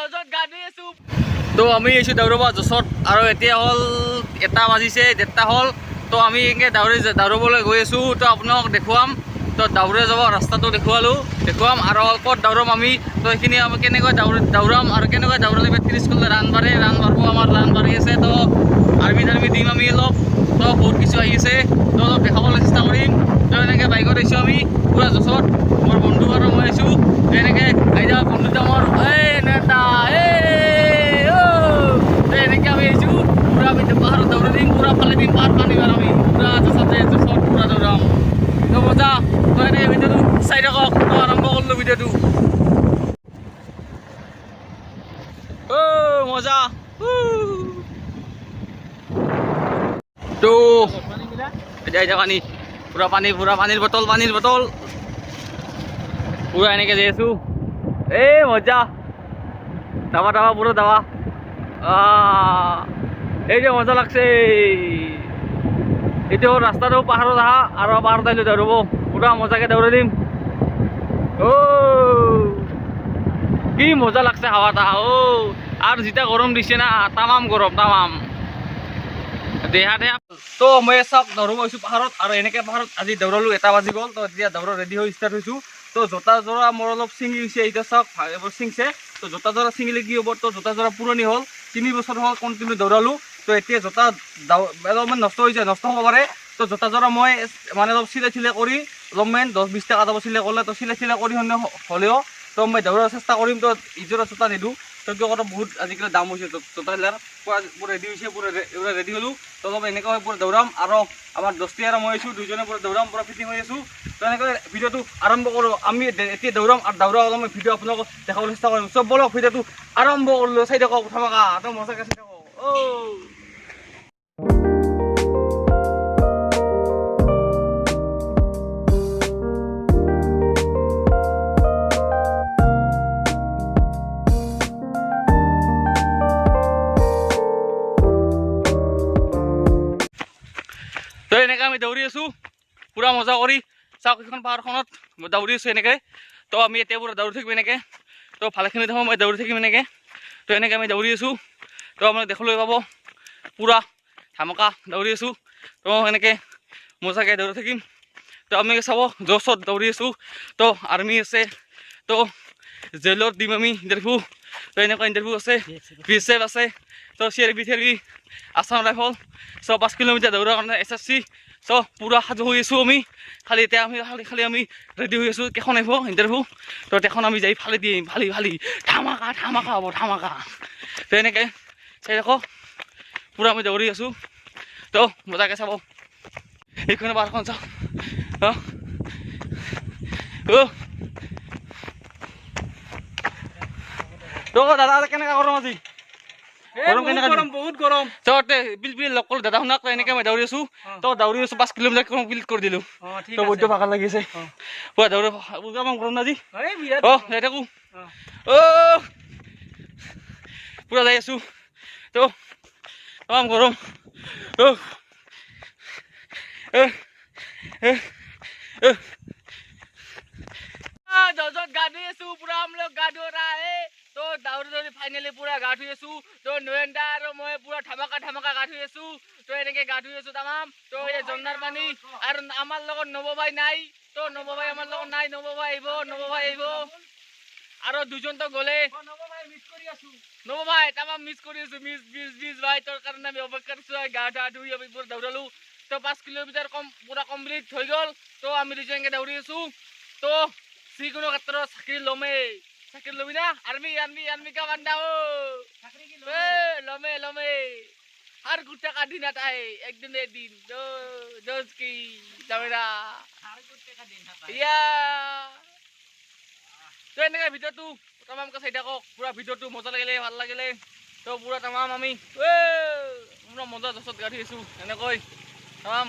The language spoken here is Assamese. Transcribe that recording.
জজত গা ধুই আছো। তো আমি আহিছোঁ দৌৰবা জছত আৰু এতিয়া হ'ল 1টা বাজিছে, 1:30 হ'ল। তো আমি এনেকৈ দৌৰিবলৈ গৈ আছোঁ। তো আপোনাক দেখুৱাম, তো দৌৰে যাব ৰাস্তাটো দেখুৱালোঁ, দেখুৱাম আৰু ক'ত দৌৰম আমি। তো সেইখিনি আমি কেনেকৈ দৌৰাম আৰু কেনেকৈ দৌৰালে 30 কিলো ৰান বাঢ়ে, ৰান বাঢ়ব, আমাৰ ৰান বাঢ়ি আছে। তো আৰ্মি চাৰ্মি দিম আমি অলপ। তো বহুত কিছু আহি আছে, তো অলপ দেখাবলৈ চেষ্টা কৰিম। তো এনেকৈ বাইকত আহিছোঁ আমি পূৰা জছত, মোৰ বন্ধু আৰু মই আহিছোঁ। এনেকৈ আহি যাব বন্ধুটো মোৰ, এই নেতা, এই অ'। তো এনেকৈ আমি আহিছোঁ পূৰা, আমি পাহাৰত দৌৰি দিম, পূৰা ফালি দিম পাহাৰ পানী আমি পূৰা জছতে, জছত পূৰা দৌৰাম। তো মজা। তো এনেকৈ ভিডিঅ'টো চাই থাকক। তো আৰম্ভ কৰিলোঁ ভিডিঅ'টো। অ' মজা। তো এতিয়া পানী, পূৰা পানী, পূৰা পানীৰ বটল, পানীৰ বটল পূৰা এনেকৈ যাই আছোঁ। এই মজা, দাবা দাবা পুৰা দাবা। এই যে মজা লাগছে। এইটো ৰাস্তাটো পাহাৰত আহা আৰু পাহাৰত আহিলে দৌৰিব, পূৰা মজাকৈ দৌৰি দিম। অ' কি মজা লাগছে হাৱাত আহা। অ' আৰু যেতিয়া গৰম দিছে না, তামাম গৰম, তামাম দেহা দেহা। তো মই চাওক দৌৰিব গৈছোঁ পাহাৰত আৰু এনেকৈ পাহাৰত আজি দৌৰালোঁ, 1টা বাজি গ'ল। তো এতিয়া দৌৰা ৰেডি হৈ ষ্টাৰ্ট হৈছোঁ। তো জোতা যোৰা মোৰ অলপ ছিঙি গৈছে, এতিয়া চাওক এইবোৰ ছিঙছে। তো জোতা যোৰা ছিঙিলে কি হ'ব, তো জোতা যোৰা পুৰণি হ'ল, 3 বছৰ হ'ল কণ্টিনিউ দৌৰালোঁ। তো এতিয়া জোতা অলপমান নষ্ট হৈ যায়, নষ্ট হ'ব পাৰে। তো জোতা যোৰা মই মানে অলপ চিলাই চিলাই কৰি অলপমান 10-20 টকা যাব চিলাই কৰিলে, তো চিলাই চিলাই কৰি হ'লেও তো মই দৌৰাৰ চেষ্টা কৰিম। তো ইযোৰা জোতা নিদিওঁ, তো কিয় কথা বহুত আজিকালি দাম হৈছে জোতাবিলাক। পূৰা ৰেডি হৈছে, পূৰা ৰেডি হ'লোঁ। তো অলপ এনেকৈ হৈ পূৰা দৌৰাম আৰু আমাৰ দোস্তি আৰু মই আছোঁ, দুইজনে পূৰা দৌৰাম, পূৰা ফিটিং হৈ আছোঁ। তো এনেকৈ ভিডিঅ'টো আৰম্ভ কৰোঁ আমি, এতিয়া দৌৰাম আৰু দৌৰা অলপ মই ভিডিঅ' আপোনালোকক দেখাবলৈ চেষ্টা কৰিম। চব বলক ভিডিঅ'টো আৰম্ভ কৰিলোঁ, চাই থাকক ধামাকা, তো মজাকৈ চাই থাকক। অ' তো এনেকৈ আমি দৌৰি আছোঁ পূৰা মজা কৰি। চাওক এইখন পাহাৰখনত দৌৰি আছোঁ এনেকৈ। তো আমি এতিয়া পূৰা দৌৰি থাকিম এনেকৈ। তো ভালেখিনি সময় মই দৌৰি থাকিম এনেকৈ। তো এনেকৈ আমি দৌৰি আছোঁ। তো আপোনালোক দেখিবলৈ পাব পূৰা ধামাকা দৌৰি আছোঁ। তো এনেকৈ মজাকৈ দৌৰি থাকিম। তো আপোনালোকে চাব জছত দৌৰি আছোঁ। তো আৰ্মি আছে, তো জেলত দিম আমি ইণ্টাৰভিউ। তো এনেকুৱা ইণ্টাৰভিউ আছে, বি এছ এফ আছে, তো C R P C R P, Assam rifle, চ' 5 কিলোমিটাৰ দৌৰাৰ কাৰণে এছ এছ চি। চ' পূৰা সাজু হৈ আছোঁ আমি। খালি এতিয়া আমি খালি আমি ৰেডি হৈ আছোঁ। কেইখন আহিব ইণ্টাৰভিউ, তো তেখন আমি যাই ফালি দিম, ফালি ফালি ধামাকা ধামাকা হ'ব, ধামাকা। তো এনেকৈ চাই থাকক, পূৰা আমি দৌৰি আছোঁ। তো মজাকৈ চাব এইখন পাহাৰখন চাওক। অঁ অ' তো দাদা কেনেকুৱা গৰম আজি? গৰম কেনেকুৱা? গৰম, বহুত গৰম। তো বিল বিল লগ কৰিলোঁ দাদা শুনাক, এনেকৈ মই দৌৰি আছোঁ। তো দৌৰি আছোঁ 5 কিলোমিটাৰ কমপ্লিট কৰি দিলোঁ। তো বৈদ্য ভাগৰ লাগিছে পুৰা দৌৰি, গৰম আজি। অ' যাই থাকোঁ, অ' পুৰা যাই আছোঁ। তো তামাম গৰম। অ' জজত গা ধুই আছোঁ পুৰা, हम लोग গা ধুই रहा है। তো দৌৰি দৌৰি ফাইনেলি পুৰা গা ধুই আছোঁ। তো নয়নদা আৰু মই পুৰা ধামাকা ধামাকা গা ধুই আছোঁ। তো এনেকৈ গা ধুই আছোঁ তামাম। তো এই ঝৰ্ণাৰ পানী আৰু আমাৰ লগত নৱভাই নাই। তো নৱভাই আমাৰ লগত নাই, নৱভাই আহিব, নৱভাই আহিব। আৰু দুজনতো গ'লে। নৱভাই তামাম মিছ কৰি আছোঁ, মিছ মিছ মিছ ভাই, তোৰ কাৰণে আমি অপেক্ষা কৰিছোঁ। গা ধা ধুই আমি পুৰা দৌৰালোঁ। তো 5 কিলোমিটাৰ কম পুৰা কমপ্লিট হৈ গ'ল। তো আমি দুজন এনেকৈ দৌৰি আছোঁ। তো যিকোনো ক্ষেত্ৰত চাকৰি ল'মেই, চাকৰি ল'বি না? আৰ্মি আৰ্মি আৰ্মি কা বান্দা ও লমে লমে, আর কুত্তা কাটি না তাই একদিন একদিন দোষ কি যাবে না ইয়া। তো এনেকৈ ভিডিঅ'টো তামামকৈ চাই থাকক, পুৰা ভিডিঅ'টো মজা লাগিলে, ভাল লাগিলে। তো পুৰা তামাম আমি পুৰা মজা জছত গা ধুই আছোঁ এনেকৈ তামাম।